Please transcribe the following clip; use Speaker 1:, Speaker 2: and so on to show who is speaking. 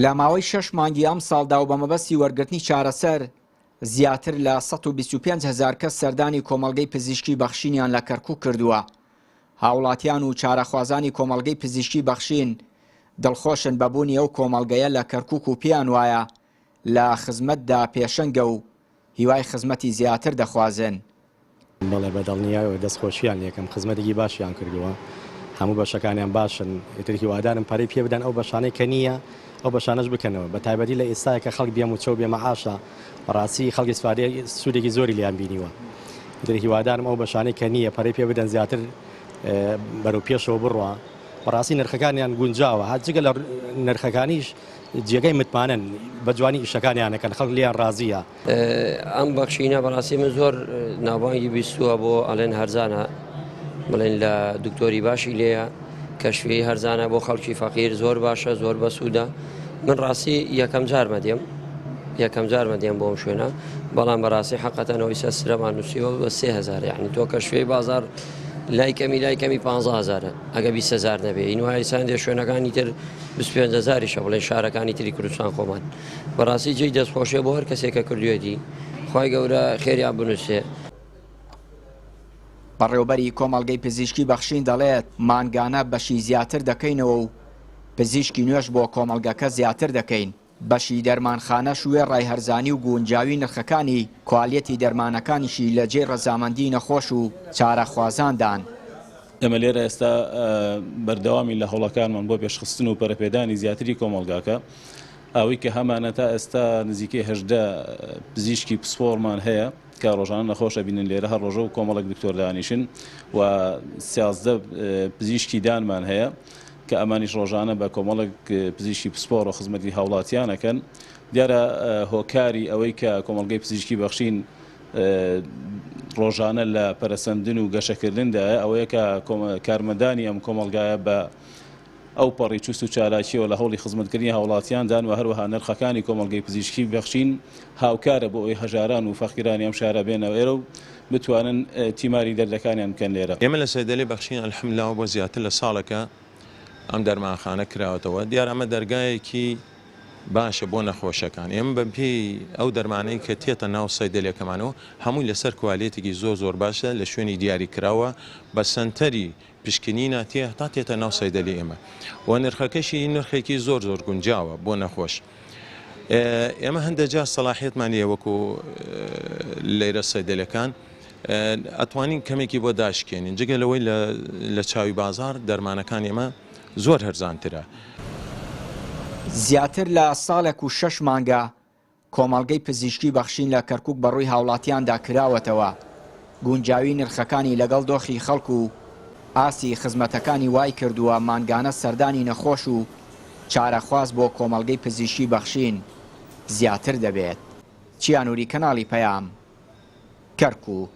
Speaker 1: لە ماوەی شەش مانگی ئەمساڵدا و بە مەبەستی وەرگرتنی چارەسەر، زیاتر لە 125 هەزار کەس سەردانی کۆمەڵگەی پزیشکی بەخشینیان لە کەرکوک کردووە. هاوڵاتیان و چارەخوازانی کۆمەڵگەی پزیشکی بەخشین دڵخۆشن بە بوونی ئەو کۆمەڵگەیە لە کەرکوک و پێیان وایە لە خزمەتدا پێشەنگە و هیوای خزمەتی زیاتر دەخوازن.
Speaker 2: بەڵێ بە دڵنیایەوە دەست خۆشیان لێکەم خزمەتێکی باشیان کردووە هەموو بەشەکانیان باشن ئیتر هیوادارم پەرەی پێ بدەن ئەو بەشانەی کە نییە ئەو بەشانەش بکەنەوە بە تایبەتی لە ئێستاە کە خەڵک بێ مووچە و بێ مەعاشە بەڕاستی خەڵک ئیسفادەی سوودێکی زۆری لیان بینیوە ئیتر هیوادارم ئەو بەشانەی کە نییە پەرەی پێ بدەن زیاتر بەرەو پێشەوە بڕوا بەڕاستی نرخەکانیان گونجاوە هەر جگە لە نرخەکانیش جێگای متمانەن بە جوانی ئیشەکانیان ئەکەن خەڵک لێیان ڕازیە.
Speaker 3: ئەم بەخشینە بەڕاستی من زۆر ناوبانگی بیستووە بۆ ئەڵێن هەرزانە بڵێن لە دکتۆری باشی لێیە کەشفی هەرزانە بۆ خەڵکی فەقیر زۆر باشە زۆر بەسوودە من ڕاستی یەکەم جارمە دێم یەکەم جارمە دێم بۆم شوێنە بەڵام بەڕاستی حقەتەنەوەی سە سرەمان نووسیوە بە 3000 یعنی تۆ کەشفی بازار لای کەمی لای کەمی 15000 ئەگە 20000 نەبێ اینوای ساندێ شوێنەکانی تر 25 هزاریشە بڵێن شارەکانی تری کوردستان خۆمان بەڕاستی جێی دەستخۆشیە بۆ هەر کەسێک کە کردوێتی خوای گەورە خێریان بنووسێ.
Speaker 1: بەڕێوبەری کۆمەڵگەی پزیشکی بەخشین دەڵێت، مانگانە بەشی زیاتر دەکەینەوە و پزیشکی نوێش بۆ کۆمەڵگەکە زیاتر دەکەین، بەشی دەرمانخانەش وێڕای هەرزانی و گونجاوی نرخەکانی، کوالێتی دەرمانەکانیشی لە جێی ڕەزامەندی نەخۆش و چارەخوازاندان.
Speaker 4: ئێمە لێرە ئێستا بەردەوامین لە هەوڵەکانمان بۆ پێشخستن و پەرەپێدانی زیاتری کۆمەڵگاکە. ئەوەی کە هەمانە تا ئێستا نزیکەی 18 پزیشکی پسپۆڕمان هەیە کە ڕۆژانە نەخۆش ئەبینن لێرە هەر ڕۆژە و کۆمەڵێک دکتۆر دانیشن و 13 پزیشکی دانمان هەیە کە ئەمانیش ڕۆژانە بە کۆمەڵێک پزیشکی پسپۆڕ و خزمەتی هاوڵاتیان ئەکەن. دیارە هۆکاری ئەوەی کە کۆمەڵگەی پزیشکی بەخشین ڕۆژانە لە پەرەسەندن و گەشەکردندایە ئەوەیە کە کارمەندانی ئەم کۆمەڵگایە بە ئەوپەڕی چوست و چالاکییەوە لە هەوڵی خزمەتکردنی هاوڵاتیاندان و هەروەها نرخەکانی کۆمەڵگەی پزیشکی بەخشین هاوکارە بۆ ئەوەی هەژاران و فەقیرانی ئەم شارە بێنەوە ئێرە و بتوانن تیماری دەردەکانیان بکەن لێرە.
Speaker 5: ئێمە لە سەیدەلی بەخشین الحمدللە بۆ زیاتر لە ساڵێکە ئەم دەرمانخانە کراوەتەوە، دیارە ئەمە دەرگایەکی باشە بۆ نەخۆشەکان، ئێمە بە پێی ئەو دەرمانەی کە تێتە ناو سەیدەلەکەمانەوە هەمووی لەسەر کوالێتێکی زۆر زۆر باشە لە شوێنی دیاری کراوە بە سەنتەری پشکنینە تێ هەتا تێتە ناو سەیدەلی ئێمە و نرخەکەشی نرخێکی زۆر زۆر گونجاوە بۆ نەخۆش ئێمە هەندە جار سەلاحیەتمان هەیە وەکو لێرە سەیدەلەکان ئەتوانین کەمێکی بۆ داشکێنین جگە لەوەی لە چاوی بازار دەرمانەکان ئێمە زۆر هەرزانترە.
Speaker 1: زیاتر لە ساڵێک و شەش مانگە کۆمەڵگەی پزیشکی بەخشین لە کەرکوک بەڕووی هاوڵاتیاندا کراوەتەوە، گونجاوی نرخەکانی لەگەڵ دۆخی خەڵک و ئاستی خزمەتەکانی وایکردووە مانگانە سەردانی نەخۆش و چارەخواز بۆ کۆمەڵگەی پزیشکی بەخشین زیاتر دەبێت. چیا نوری کەناڵی پەیام، کەرکوک.